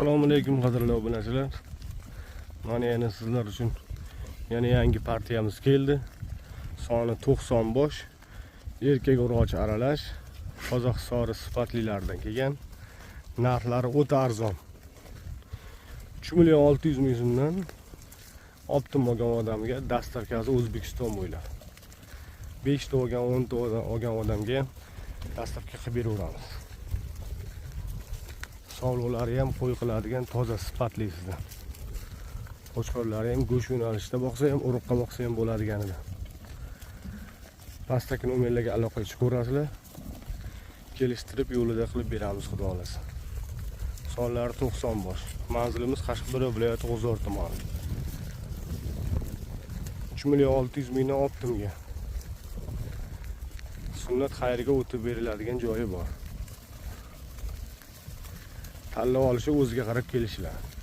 Assalomu alaykum, qadrli obunachilar. Mana, yana sizlar uchun yana yangi partiyamiz keldi. Soni 90 bosh. Erkak, urg'ochi aralash. Qozoq sori sifatlilardan kelgan. Narxlari o'ta arzon. 3 million 600 ming so'mdan оптом olgan odamga доставка si O'zbekiston bo'ylab. 5 ta olgan, 10 ta olgan odamga ham доставка qilib beraveramiz. Sovliqlari ham qo'y qiladigan toza, sifatlisidan. Qo'chqorlari ham go'sht yo'nalishida boqsa ham, urug'qa boqsa ham bo'ladiganidan. Pastdagi nomerlarga aloqaga chiqaverasizlar. Kelishtirib, yo'lida qilib beramiz, xudo xohlasa. Sonlari 90 bosh. Manzilimiz Qashqadaryo viloyati, G'uzor tumani. 3 million 600 mingdan оптом ga. Sunnat xayriga o'tib beriladigan joyi bor. Tanlab olishi o'ziga qarab kelishiladi.